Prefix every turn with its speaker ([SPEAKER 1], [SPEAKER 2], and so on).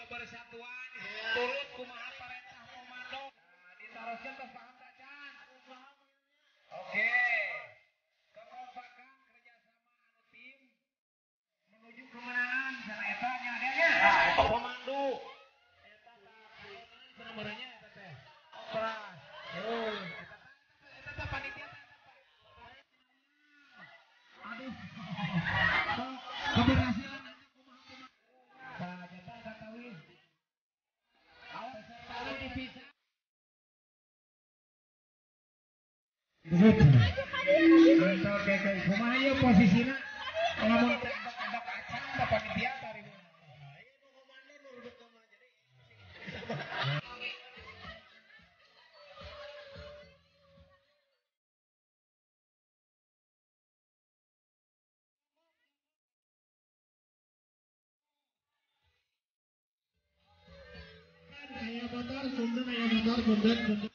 [SPEAKER 1] Persatuan turut kumaha perintah komando ditaroskeun tos paham tacan. Oke, kekompakan kerjasama anu tim menuju kemenangan sana eta nya adanya eta komando eta tah cenah eta teh operas eta eta teh panitia aduh keberhasilan Antau keke kumaha ieu posisina lamun tembak-tembak acan da panitia tarimun.
[SPEAKER 2] Aya motor, punten aya motor, punten, punten.